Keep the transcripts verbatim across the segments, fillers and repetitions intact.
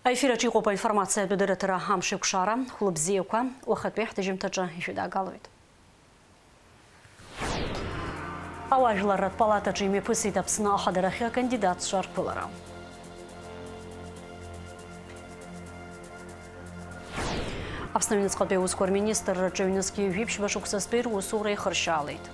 Аефир аҿы иҟоуп аинформациатә дырраҭара «Амшеикәшара». Хәлыбзиақәа, уахатәи ҳҭыжьымҭаҿы ишәыдаагалоит. Ауаажәларратә палатаҿы имҩаԥысит Аԥсны ахадарахьы акандидатцәа рԥылара. Аԥсны аҩныҵҟатәи аусқәа рминистрраҿы ҩнызқьи жәиԥшьба шықәсазтәи русура ихыршьаалеит.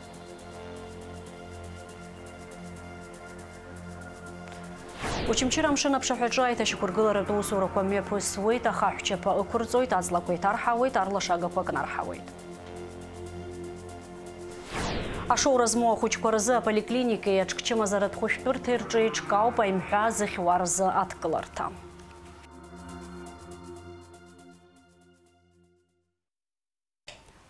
Очамчыра амшын аԥшаҳәаҿы аиҭашьақәыргыларатә усурақәа мҩаԥысуеит, ахаҳә чаԥа ықәырҵоит, аҵлақәа иҭарҳауеит, арлашагақәа кнарҳауеит. Ашоура змоу ахәыҷқәа рзы аполиклиникеи аҽкчымазаратә хәышәтәырҭеи рҿы еиҿкаауп аимҳәа зыхьуа рзы адкыларҭа.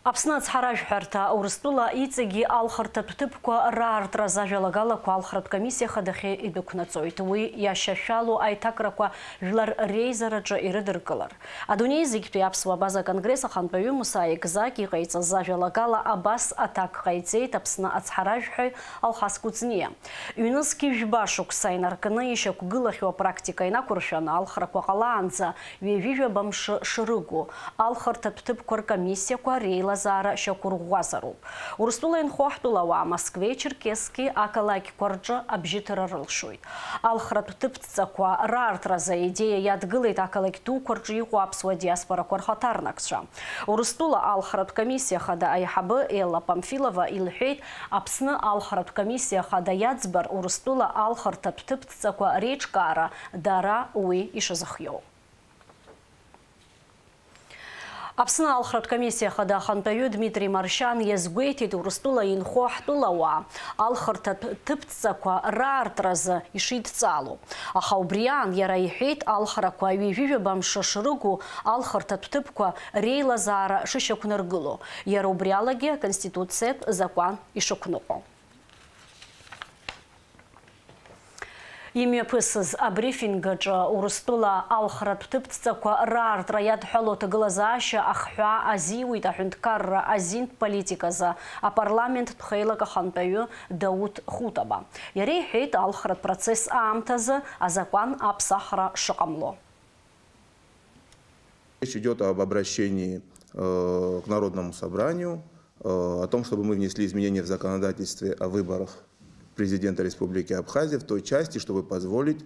Аԥсны ацҳаражәҳәарҭа Урыстәыла иҵегьы алхырҭатә ҭыԥқәа раартразы ажәалагалақәа алхратә комиссиа хадахьы идәықәнаҵоит. Уи иашьашәалоу аиҭакрақәа жәлар реизараҿы ирыдыркылар. Адунеи зегьтәи аԥсуа абаза конгресс ахантәаҩы Муса Екзак иҟаиҵаз ажәалагала абас аҭак ҟаиҵеит Аԥсны ацҳаражәҳәаҩ Алхас Кәыҵниа. Ҩнызқь жәба шықәса инаркны ишьақәгылахьоу апрактика инақәыршәаны алхрақәа ҟалаанӡа ҩажәижәаба мшы шрыгу, алхырҭатә ҭыԥқәа ркомиссиақәа реилазаара шьақәырӷәӷәазароуп. Урыстәыла инхо ҳтәылауаа Москвеи Черкесски ақалақьқәа рҿы абжьыҭара рылшоит. Алхратә ҭыԥ ҵакқәа раартразы аидеиа иадгылеит ақалақь дуқәа рҿы иҟоу аԥсуа диаспорақәа рхаҭарнакцәа. Урыстәыла алхратә комиссиа хада аиҳабы Елла Памфилова илҳәеит, Аԥсны алхратә комиссиа хада иаӡбар Урыстәыла алхырҭатә ҭыԥ ҵакқәа реиҿкаара дара уи ишазыхиоу. Аԥсны алхратә комиссиа хада ахантәаҩы Дмитри Маршьан иазгәеиҭеит Урыстәыла инхо ҳтәылауаа алхырҭатә ҭыԥ ҵакқәа раартразы ишидҵало. Аха убри аан иара иҳәеит, алхрақәа ҩажәижәаба мшы шрыгу алхырҭатә ҭыԥқәа реилазаара шышьақәнаргыло, иара убри алагьы аконституциатә закәан ишықәныҟәо. Имҩаԥысыз абрифинг аҿы Урыстәыла алхратә ҭыԥ ҵакқәа раартра иадҳәалоу аҭагылазаашьа ахҳәаа азиуит аҳәынҭқарра азинтә политиказы апарламенттә хеилак ахантәаҩы Дауҭ Хутаба. Иара иҳәеит, алхратә процесс аамҭазы азакәан аԥсахра шыҟамло. Речь идёт об обращении, э, к Народному собранию, э, о том, чтобы мы внесли изменения в законодательстве о выборах президента Республики Абхазия в той части, чтобы позволить,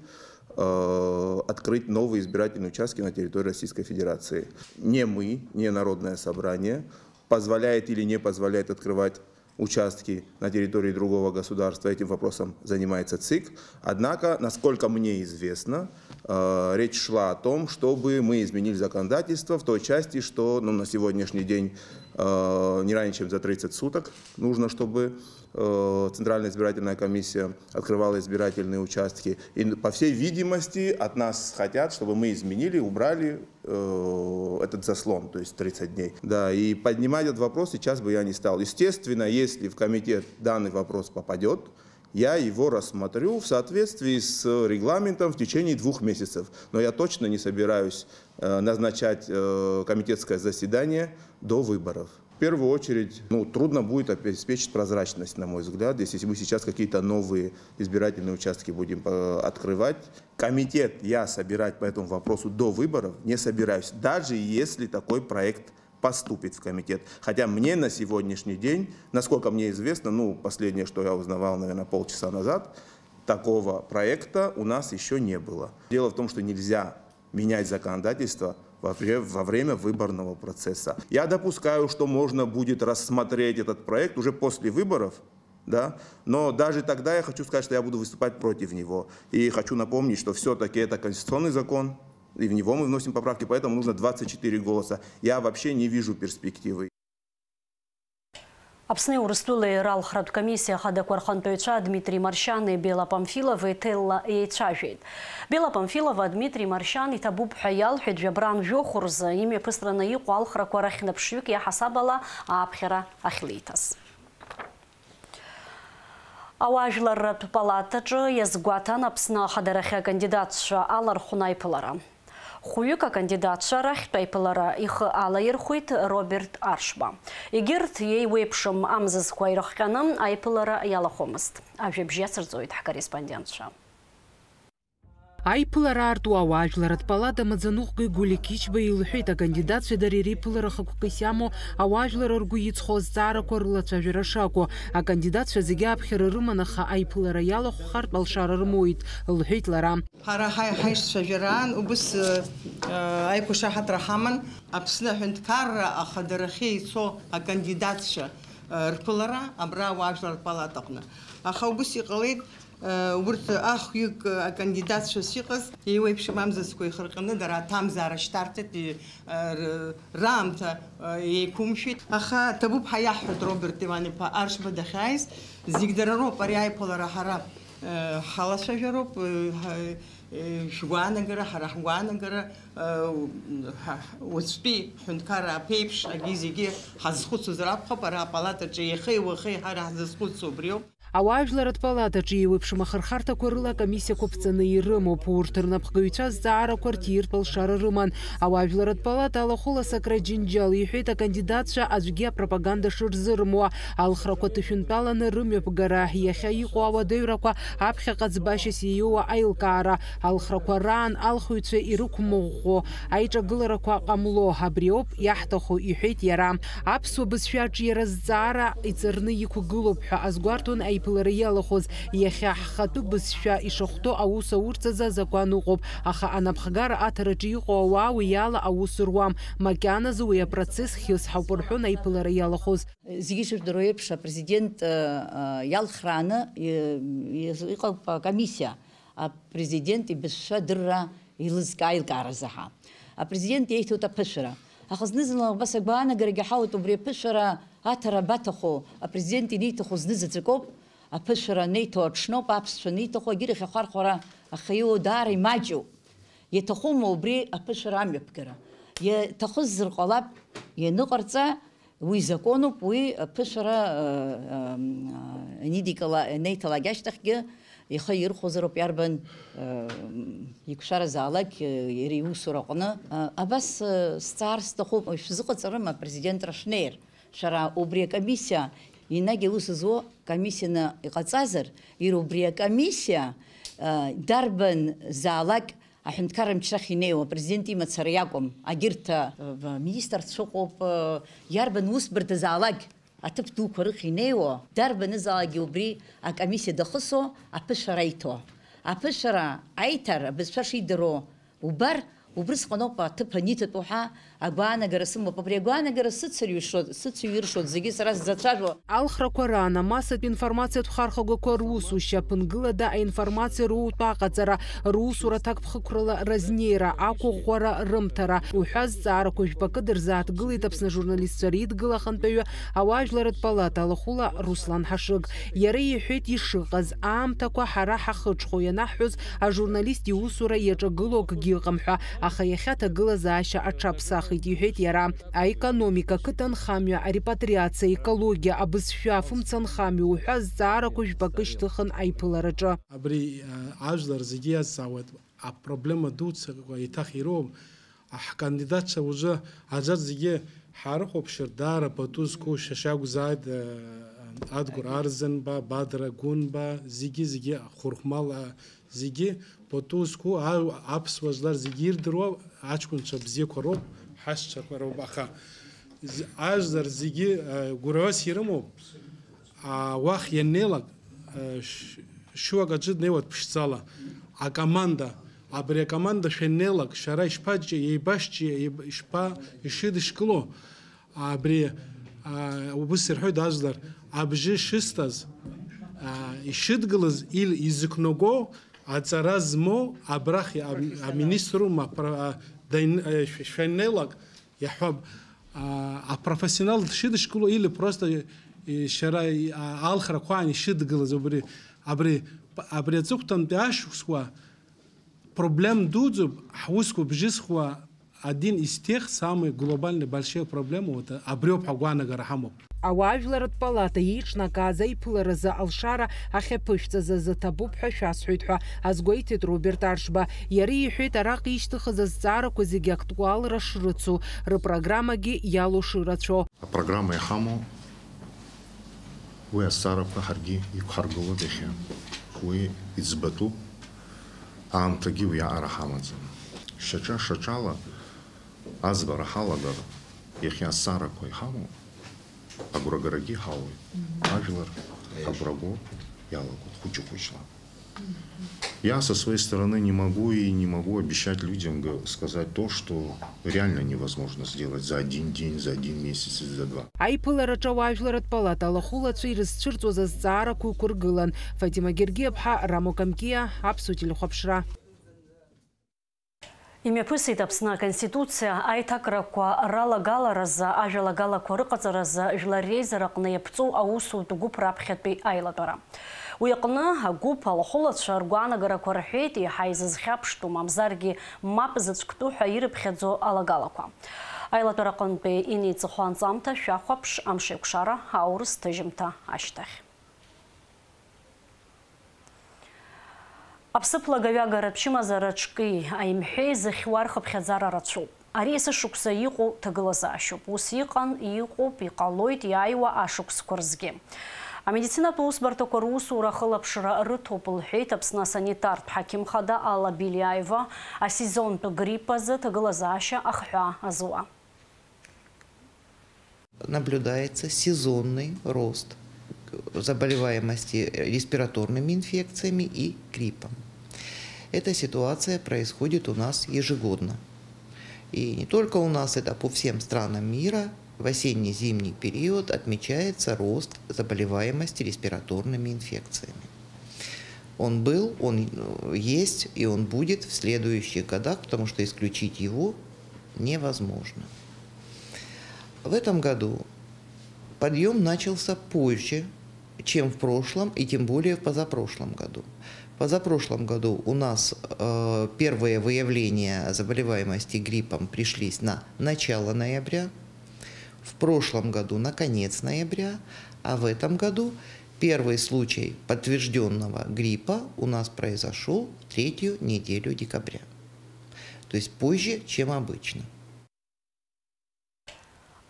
э, открыть новые избирательные участки на территории Российской Федерации. Не мы, не Народное собрание позволяет или не позволяет открывать участки на территории другого государства. Этим вопросом занимается ЦИК. Однако, насколько мне известно, э, речь шла о том, чтобы мы изменили законодательство в той части, что, ну, на сегодняшний день, э, не ранее, чем за тридцать суток нужно, чтобы, э, Центральная избирательная комиссия открывала избирательные участки. И, по всей видимости, от нас хотят, чтобы мы изменили, убрали э, этот заслон, то есть тридцать дней. Да, и поднимать этот вопрос сейчас бы я не стал. Естественно, если в комитет данный вопрос попадёт, я его рассмотрю в соответствии с регламентом в течение двух месяцев. Но я точно не собираюсь, э, назначать, э, комитетское заседание до выборов. В первую очередь, ну, трудно будет обеспечить прозрачность, на мой взгляд, если мы сейчас какие-то новые избирательные участки будем, э, открывать. Комитет я собирать по этому вопросу до выборов не собираюсь, даже если такой проект поступит в комитет. Хотя мне на сегодняшний день, насколько мне известно, ну, последнее, что я узнавал, наверное, полчаса назад, такого проекта у нас ещё не было. Дело в том, что нельзя менять законодательство во вре-, во время выборного процесса. Я допускаю, что можно будет рассмотреть этот проект уже после выборов, да, но даже тогда я хочу сказать, что я буду выступать против него. И хочу напомнить, что всё-таки это конституционный закон, и в него мы вносим поправки, поэтому нужно двадцать четыре голоса. Я вообще не вижу перспективы. Аԥсни Урыстәылеи ралхратә комиссиа ахадақәа рхантәаҩцәа Дмитри Маршьани Бела Памфиловеи Телла еицәажәеит. Бела Памфилова Дмитри Маршьан иҭабуп ҳәа иалҳәеит жәабран жәохә рзы имҩаԥысраны иҟоу алхрақәа рахь наԥшҩык иаҳасаб ала ааԥхьара ахьлеиҭаз. Ауаажәларратә палатаҿы иазгәаҭан Аԥсны ахадарахьы акандидатцәа алархәны аиԥылара. Хәҩык акандидатцәа рахьтә аиԥылара ихы алаирхәеит Роберт Аршба. Егьырҭ еиуеиԥшым амзызқәа ирыхҟьаны аиԥылара иалахәымызт. Ажәабжь иацырҵоит ҳкорреспондентцәа. Аиԥылара аартуа ауаажәларратә палата амаӡаныҟәгаҩ Гулиа Қьычба илҳәеит, акандидатцәа дара иреиԥылара хықәкыс иамоу ауаажәлар ргәы иҵхо азҵаарақәа рылацәажәара шакәу. Акандидатцәа зегьы аԥхьара рыман, аха аиԥылара иалахәхартә алшара рымоуит, лҳәеит лара. Ҳара ҳаи-, ҳаишцәажәараан убыс, э, э, аиқәшаҳаҭра ҳаман. Аԥсны аҳәынҭқарра ахадарахьы ицо акандидатцәа, э, рԥылара абра ауаажәларратә палатаҟны. Аха убыс иҟалеит, э, урҭ ахҩык, э, акандидатцәас иҟаз, еиуеиԥшым амзызқәа ихырҟьаны дара аҭамзаара шьҭарҵеит, и-, э, р-, раамҭа, э, еиқәымшәеит. Аха ҭабуп ҳәа иаҳҳәоит Роберт Иван-иԥа Аршба дахьааиз, зегь дара роуп, ари аиԥылара ҳара, э, ҳалацәажәароуп, э, ҳа-, Шәгәаанагара, ҳара ҳгәаанагара, уаҵәтәи ҳҳәынҭқарра аԥеиԥш агьи зегьы ҳазхәыцуазар акәхап, ара апалатаҿы иахеи уахеи ҳара ҳзызхәыцуа убриоуп. Ауаажәларратә палатаҿы еиуеиԥшым ахырхарҭақәа рыла акомиссиақәа ԥҵаны ирымоуп. Урҭ рнапхгаҩцәа азҵаарақәа рҭиртә алшара рыман. Ауаажәларратә палата алахәыла Сакрат Џьынџьал иҳәеит, акандидатцәа аӡәгьы апропаганда шырзырымуа, алхрақәа ҭышәынтәаланы рымҩаԥгара, иахьа иҟоу ауадаҩрақәа аԥхьаҟа ӡбашьас ииуа аилкаара, алхрақәа раан алхыҩцәа ирықәмыӷәӷәо аиҿагыларақәа ҟамло, абри ауп иаҳҭаху, иҳәеит иара. Аԥсуа бызшәа аҿиара азҵаара иҵарны иқәгылоуп ҳәа азгәарҭон аиԥылара иалахәыз, иахьа ҳхатәы бызшәа ишахәҭоу аус аурҵазы азакәан ыҟоуп, аха анапхгара аҭараҿы иҟоу ауаа уи ала аус руам, макьаназы уи апроцесс хьысҳауп рҳәон аиԥылара иалахәыз. Зегьы ишыжәдыруа еиԥш, апрезидент, э, э, иалхрааны, э, иҟоуп акомиссиа, апрезидент ибызшәа адырра еилызкаа аилкааразы ҳәа. Апрезидент иеиҭоит аԥышәара. Аха зны-зынла убас агәаанагарагьы ҳауеит, убри аԥышәара аҭара абаҭаху, апрезидент ианиҭаху зны-заҵәык ауп, аԥышәара анеиҭо аҽноуп, аԥсшәа аниҭаху, агьырахь ахәархәара ахьиоу даара имаҷуп. Иаҭахума убри аԥышәара амҩаԥгара? Иаҭахызар ҟалап, ианыҟарҵа, уи законуп, уи аԥышәара, э, э, анидикыла-, анеиҭалак ашьҭахьгьы ихы ирхәозароуп, иарбан, э, иқәшәаразаалак, э, иара иусураҟны. Э, абас, э, сҵаар сҭахуп, шәзыҟаҵарыма апрезидентра шәнеир? Шәара убри акомиссиа, енагь аус зуо комиссианы иҟаҵазар, иара убри акомиссиа, э, дарбанзаалак аҳәынҭқарра мчрахь инеиуа, апрезидент имацара иакәым, агьырҭ, э, министрцәа ыҟоуп, э, иарбан усбарҭазаалак аҭыԥ дуқәа рыхь инеиуа, дарбанызаалакгьы убри акомиссиа дахысуа, аԥышәара аиҭо. Аԥышәара аиҭар, абызшәа шидыруа убар, убрысҟаноуп аҭыԥ аниҭатәу ҳәа агәаанагара сымоуп. Абри агәаанагара сыцырҩышоит, сыцыҩиршоит зегьы сара сзацәажәо. Алхрақәа раан амассатә информациатә хархәагақәа русушьа, ԥынгылада аинформациа рутә аҟаҵара, русура ҭакԥхықәрала разнеира, ақәыӷәӷәара рымҭара уҳәа азҵаарақәа жәпакы дырзааҭгылеит Аԥсны ажурналистцәа реидгыла ахантәаҩы, ауаажәларратә палата алахәыла Руслан Ҳашыг. Иара иҳәеит ишыҟаз, аамҭақәа ҳара ҳахыҽхәо ианаҳҳәоз, ажурналист иусура иаҿагыло акгьы ыҟам ҳәа, аха иахьа аҭагылазаашьа аҽаԥсахит, иҳәеит иара. Аекономика, ақыҭанхамҩа, арепатриациа, аекологиа, абызшәа, афымцамҩа уҳәа азҵаарақәа жәпакы шьҭыхын аиԥылараҿы. Абри, а, ажәлар зегьы иазҵаауеит, апроблема дуцәа еиҭах ироуам. Ҳкандидатцәа уажәы аӡәаӡәгьы ҳаарыхәаԥшыр, даара пату зқәу шьа-, шьа акәзааит, э, Адгәыр Арзанба, Бадра Гәынба, зегьы, зегьы, Хәырхәмал, а, зегьы пату зқәу, а-, аԥсуа жәлар зегьы ирдыруа аҷкәынцәа бзиақәа роуп, ҳашьцәақәа роуп, аха з-, ажәлар зегьы, э, гәырҩас ирымоуп. А, уахь ианнеилак, э, ш-, шьуак аҿы днеиуа дԥшӡала, акоманда, абри акоманда шәаннеилак, шәара ишԥаҷҷа, еибашьҷа, еиб-, ишԥа-, ишыдышкыло, абри, а, убыс ирҳәоит ажәлар, абжьы шысҭаз, а, ишыдгылаз, ил-, изықәнаго, аҵара змоу, абрахь, а, аминистру, ма-, пра-, а, дайн-, а, шә-, шәаннеилак, иаҳҳәап, а, апрофессионал дшыдышкыло или просто, э, шьара, а, алхрақәа аан ишыдгылаз убри, абри, абри аҵыхәтәантәи ашықәсқәа проблем дуӡӡоуп, ҳусқәа бжьысхуа, один из тех самых глобальных больших проблем, вот, абриоуп ҳәа агәаанагара ҳамоуп. Ауаажәларратә палата еиҿнакааз аиԥыларазы алшара ахьаԥышәҵаз азы ҭабуп ҳәа шәасҳәоит ҳәа азгәеиҭеит Роберт Аршба. Иара иҳәеит, араҟа ишьҭыхыз азҵаарақәа зегьы актуалра шрыцу, рпрограммагьы иалоу шырацәоу. Апрограмма иҳамоу, уи азҵаарақәа ҳаргьы иқәҳаргылоит иахьа. Уи иӡбатәуп. Аамҭагьы уи аҟара ҳамаӡам. Шьаҿа-шьаҿала аӡбара ҳалагар, иахьа азҵаарақәа иҳамоу, агәрагарагьы ҳауеит. Ажәлар агәра го иалагоит хәыҷы-хәыҷла. Я со своей стороны не могу и не могу обещать людям г- сказать то, что реально невозможно сделать за один день, за один месяц или за два. Аиԥылараҿы ауаажәларратә палата алахәылацәа ирызцәырҵуаз азҵаарақәа ықәыргылан. Фатима Гергиаԥҳа, Рамо Камкиа, Аԥсуа телехәаԥшра. Имҩаԥысит Аԥсны Аконституциа аиҭакрақәа ралагаларазы, ажәалагалақәа рыҟаҵаразы Жәлар реизараҟны иаԥҵоу аусутә гәыԥ раԥхьатәи аилатәара. Уи аҟны агәыԥ алахәылацәа ргәаанагарақәа рҳәеит, еиҳа изызхьаԥштәу, мамзаргьы мап зыцәктәу ҳәа ирыԥхьаӡо алагалақәа. Аилатәара аҟынтәи инеиҵыху анҵамҭа шәахәаԥш, амшеикәшара, аурыс ҭыжьымҭа ашьҭахь. Аԥсыԥла агаҩагаратә чымазара ҿки аимҳәеи зыхьуа рхыԥхьаӡара рацәоуп. Ари есышықәса иҟоу ҭагылазаашьоуп. Ус иҟан, иҟоуп, иҟалоит иааиуа ашықәсқәа рзгьы. Амедицинатә усбарҭақәа русура ахылаԥшра рыҭоуп, лҳәеит Аԥсны асанитартә ҳақьым хада Алла Беляева асезонтә грипп азы ҭагылазаашьа ахҳәаа азуа. Наблюдается сезонный рост заболеваемости респираторными инфекциями и гриппом. Эта ситуация происходит у нас ежегодно. И не только у нас, это по всем странам мира. В осенне-зимний период отмечается рост заболеваемости респираторными инфекциями. Он был, он э, есть и он будет в следующих годах, потому что исключить его невозможно. В этом году подъем начался позже, чем в прошлом и тем более в позапрошлом году. В позапрошлом году у нас э, первые выявления заболеваемости гриппом пришлись на начало ноября, в прошлом году на конец ноября, а в этом году первый случай подтвержденного гриппа у нас произошел в третью неделю декабря. То есть позже, чем обычно.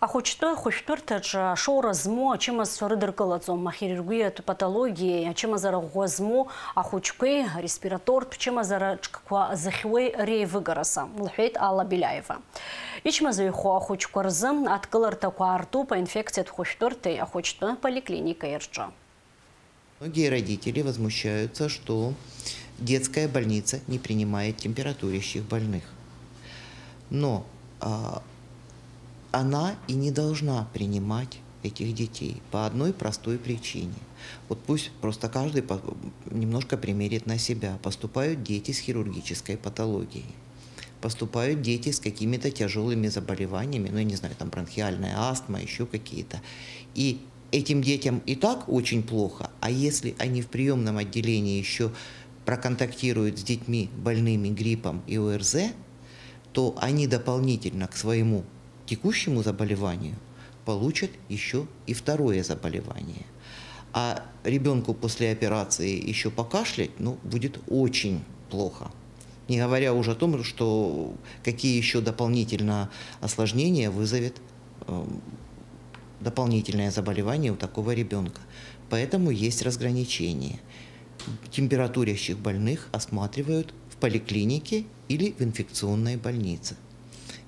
Ахәыҷтәы ахәышәтәырҭаҿы ашоура змоу ачымазцәа рыдыркылаӡом, ахирургиатә патологиеи ачымазара ӷәӷәа змоу ахәыҷқәеи ареспиратортә чымазара ҿкқәа зыхьуеи реивыгаразы, лҳәеит Алла Беляева. Ичмазаҩхо ахәыҷқәа рзы адкыларҭақәа аартуп аинфекциатә хәышәтәырҭеи ахәыҷтәы поликлиникеи рҿы. Многие родители возмущаются, что детская больница не принимает температурящих больных. Но а, она и не должна принимать этих детей по одной простой причине. Вот пусть просто каждый по- немножко примерит на себя. Поступают дети с хирургической патологией. Поступают дети с какими-то тяжелыми заболеваниями, ну, я не знаю, там бронхиальная астма, еще какие-то. И этим детям и так очень плохо, а если они в приемном отделении еще проконтактируют с детьми больными гриппом и ОРЗ, то они дополнительно к своему текущему заболеванию получат еще и второе заболевание. А ребенку после операции еще покашлять, ну, будет очень плохо. Не говоря уже о том, что какие еще дополнительно осложнения вызовет э, дополнительное заболевание у такого ребенка. Поэтому есть разграничение. Температурящих больных осматривают в поликлинике или в инфекционной больнице.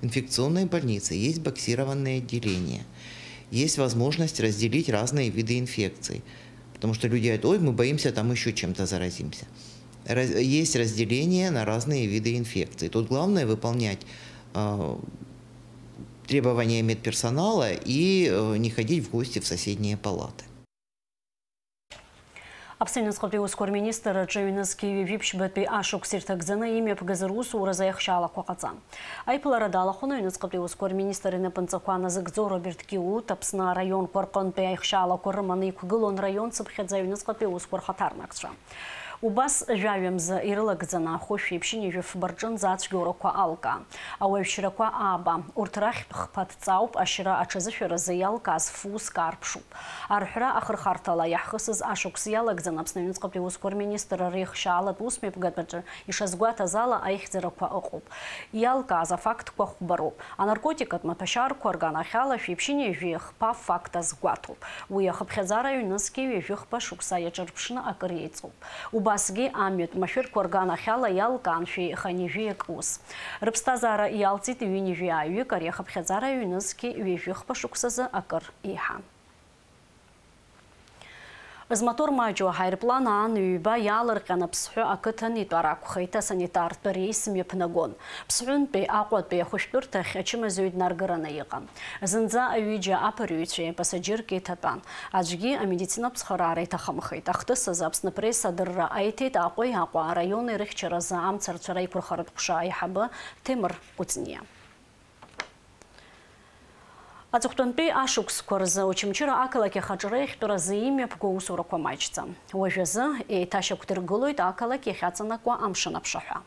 В инфекционной больнице есть боксированные отделения. Есть возможность разделить разные виды инфекций. Потому что люди говорят: «Ой, мы боимся, там еще чем-то заразимся». Раз- есть разделение на разные виды инфекций. Тут главное выполнять э, требования медперсонала и э, не ходить в гости в соседние палаты. Аԥсны аҩныҵҟатәи аусқәа рминистрраҿы ҩнызқьи ҩажәи ԥшьбатәи ашықәс ирҭагӡаны имҩаԥгаз русуразы аихшьаалақәа ҟаҵан. Аиԥылара далахәын аҩныҵҟатәи аусқәа рминистр инапынҵақәа назыгӡо Роберт Киут. Аԥсны араионқәа рҟынтәи аихшьаалақәа рыманы иқәгылон раион цыԥхьаӡа аҩныҵҟатәи аусқәа рхаҭарнакцәа. Убас жәаҩа мза ирылагӡаны ахәышә ҩаԥшьынҩажәи фба рҿынӡа ацәгьоурақәа алкаа. Ауаҩшьрақәа ааба. Урҭ рахьтә хԥа ҭҵаауп ашьра аҽазышәаразы иалкааз фуск аарԥшуп. Арҳәра ахырхарҭала иаҳхысыз ашықәс иалагӡаны Аԥсны аҩныҵҟатәи аусқәа рминистрра реихшьаалатә усмҩаԥгатәаҿы ишазгәаҭаз ала аихьӡарақәа ыҟоуп. Иалкааз афактқәа хәба роуп. Анаркотикатә маҭәашьарқәа рганахьала шәи ԥшьынҩажәи хԥа факт азгәаҭоуп. Уи ахыԥхьаӡара ҩнызқьи ҩажәи хԥа шықәса иаҿырԥшны акыр еиҵоуп. Убас Асгьы амҩатә машәырқәа рганахьала иалкаан шәи хынҩажәиак ус. Рыԥсҭазаара иалҵит ҩынҩажәи ааҩык, ари ахыԥхьаӡара ҩнызқьи ҩажәи хԥа шықәсазы акыр еиҳа. Змотор маҷу аҳаирплан аан ҩба иаалырҟьан Аԥсҳәы ақыҭан итәар акәхеит, асанитартә реис мҩаԥнагон. Ԥсҳәынтәи Аҟәатәи ахәышәтәырҭахь ачымазаҩ днаргараны иҟан. Зынӡа аҩыџьа аԥырҩцәеи апасаџьырки ҭатәан. Аӡәгьы амедицинатә цхыраара иҭахымхеит. Ахҭыс азы Аԥсны Пресс адырра аиҭеит Аҟәеи Аҟәа араиони рыхьчаразы амцарцәара еиқәырхаратә ҟәша аиҳабы Ҭемыр Кәыҵниа. Аҵыхәтәантәи ашықәсқәа рзы Очамчыра ақалақь ахаҿра иахьтәаразы имҩаԥго аусурақәа маҷӡам. Уажәазы еиҭашьақәдыргылоит ақалақь иахьаҵанакуа амшын аԥшаҳәа.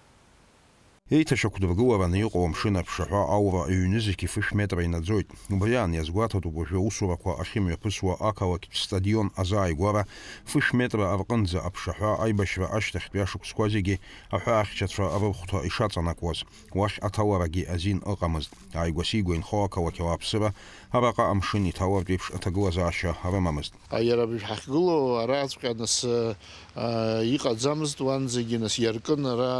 Еиҭашьақәдыргылараны иҟоу амшын аԥшаҳәа аура ҩнызқьи фышә метра инаӡоит. Убри аан иазгәаҭатәуп уажәы аусурақәа ахьымҩаԥысуа ақалақьтә стадион азааигәара фышә метра рҟынӡа аԥшаҳәа аибашьра ашьҭахьтәи ашықәсқәа зегьы аҳәаахьчацәа рырхәҭа ишаҵанакуаз. Уахь аҭаларагьы азин ыҟамызт. Ааигәа-сигәа инхо ақалақь ауааԥсыра араҟа амшын иҭалартә еиԥш аҭагылазаашьа рымамызт. Иара абри ҳахьгылоу араҵәҟьа нас, а, иҟаӡамызт, уанӡагьы нас иаркын ара,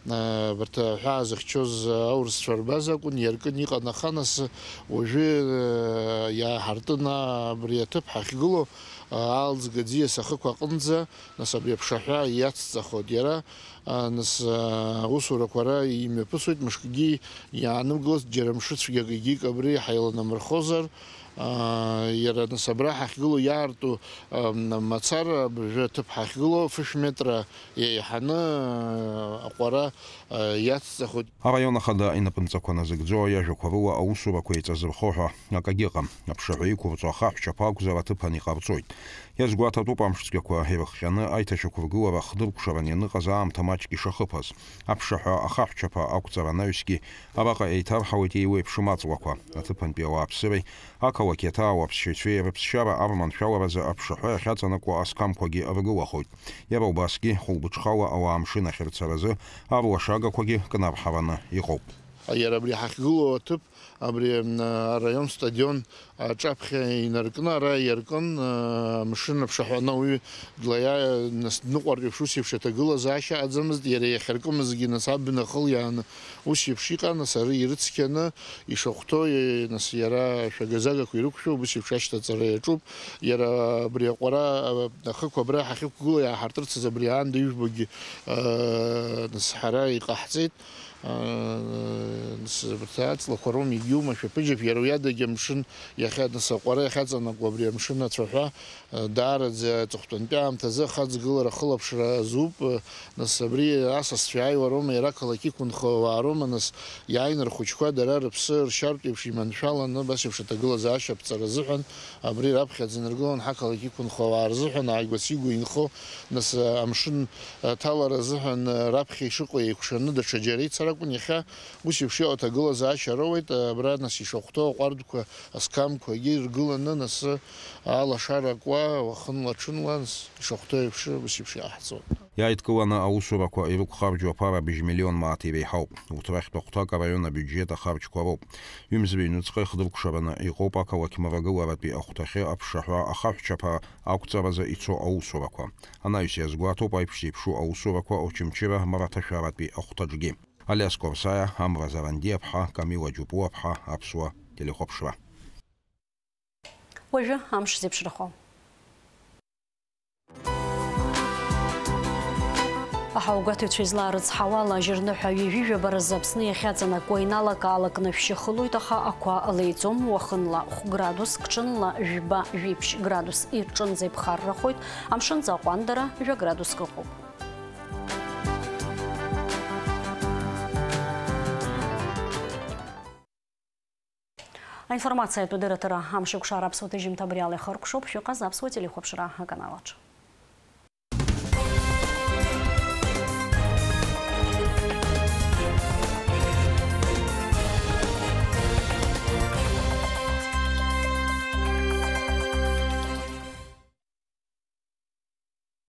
а, абарҭ аҳәаа зыхьчоз аурысцәа рбаза акәын, иаркын иҟан, аха нас уажәы, а, иааҳартын, а, абри аҭыԥ ҳахьгылоу, а, Аалӡга аӡиас ахықә аҟынӡа, нас абри аԥшаҳәа иацҵахоит иара. А, нас, а, аусурақәа ара имҩаԥысуеит, мышкгьы иаанымгылацт, џьара мшцәгьакгьы абри ҳаиланамырхозар, а, иара нас абра ҳахьгылоу иаарту, а, мацара абыржәы аҭыԥ ҳахьгылоу фышә метра еиҳаны, а, аҟәара, а, иацҵахоит. Араион ахада инапынҵақәа назыгӡо иажәақәа рыла аусурақәа еиҵазырхо ҳәа акагьы ыҟам. Аԥшаҳәа иқәырҵо ахаҳә чаԥа акәзар аҭыԥан иҟарҵоит. Иазгәаҭатәуп амш цәгьақәа ирыхҟьаны аиҭашьақәыргылара хдыркәшаран ианыҟаз аамҭа маҷк ишахыԥаз. Аԥшаҳәа ахаҳә чаԥа ақәҵара анаҩсгьы араҟа еиҭарҳауеит еиуеиԥшым аҵлақәа. Аҭыԥантәи ауааԥсыреи ақалақь аҭаауааԥсшьаҩцәеи рыԥсшьара арманшәаларазы аԥшаҳәа иахьаҵанакуа асқамқәагьы ргылахоит. Иара убасгьы, хәылбыҽхала ауаа амшын ахьырцаразы арлашагақәагьы кнарҳараны иҟоуп. Иара абри ҳахьгылоу аҭыԥ, абри, м, араион стадион аҿаԥхьа инаркны ара иаркын, а, амшын аԥшаҳәаны ауаҩы длаиа-, нас дныҟәартә еиԥш ус еиԥш аҭагылазаашьа аӡамызт, иара иахьаркымызгьы нас абна ахылиааны ус еиԥш иҟан, нас ара ирыцқьаны ишахәҭоу, е, нас иара шәагазагақәа ирықәшәо убыс еиԥш ашьҭаҵара иаҿуп, иара абри аҟәара, а, ахықә абра ҳахьықәгылоу иааҳартырц азы абри аанда ижәбогьы, а, нас ҳара иҟаҳҵеит. Нас абарҭ аҵлақәа роума, егьиума, шәаԥыџьаԥ, иара уи адагьы амшын иахьа, нас аҟәара иахьаҵанакуа абри амшын ацәаҳәа, даараӡа аҵыхәтәантәи аамҭазы ахаҵгылара ахылаԥшра азуп, нас абри асасцәа иааиуа роума, иара ақалақь иқәынхо ауаа роума, нас иааины рхәыҷқәа дара рыԥсы ршьартә еиԥш иманшәаланы, абас еиԥш аҭагылазаашьа аԥҵара азыҳәан, абри раԥхьаӡа инаргылон ҳақалақь иқәынхо ауаа рзыҳәан, ааигәа-сигәа инхо, нас, амшын аҭалара азыҳәан, раԥхьа ишыҟоу еикәшаны даҽа џьара ицар акәын, иахьа ус еиԥш иҟоу аҭагылазаашьа роуеит, абра, нас, ишахәҭоу аҟәардәқәа, асқамқәагьы иргыланы, нас, алашара акуа, уахынла-ҽынла, нас, ишахәҭоу еиԥш, ус еиԥш иҟаҳҵоит. Иааидкыланы аусурақәа ирықәхарџьуа аԥара быжь миллион мааҭ иреиҳауп. Урҭ рахьтә ахәҭак араион абиуџьет ахарџьқәа роуп. Ҩымз-ҩнуҵҟа ихдыркәшараны иҟоуп ақалақь мрагыларатәи ахәҭахьы аԥшаҳәа ахаҳәчаԥа ақәҵаразы ицо аусурақәа. Анаҩс иазгәаҭоуп аиԥш зеиԥшу аусурақәа Очамчыра мраҭашәаратәи ахәҭаҿгьы. Алиас Корсаиа, Амра Зарандиаԥҳа, Камила Џьупуаԥҳа, Аԥсуа телехәаԥшра. Уажәы амш зеиԥшрахо. Аҳауагәаҭаҩцәа излаарыцҳауала, ажьырныҳәа ҩажәижәаба разы Аԥсны иахьаҵанакуа иналак-аалакны шәшьы хылоит, аха ақәа леиӡом, уахынла хә градуск, ҽынла жәба-жәиԥшь градус ирҿынӡа иԥхаррахоит, амшын ҵаҟәандара жәа градуск ыҟоуп. Аинформациатә дырраҭара амшеикәшара аԥсуа ҭыжьымҭа абри ала ихыркәшоуп, шәыҟаз аԥсуа телехәаԥшра аканалаҿ.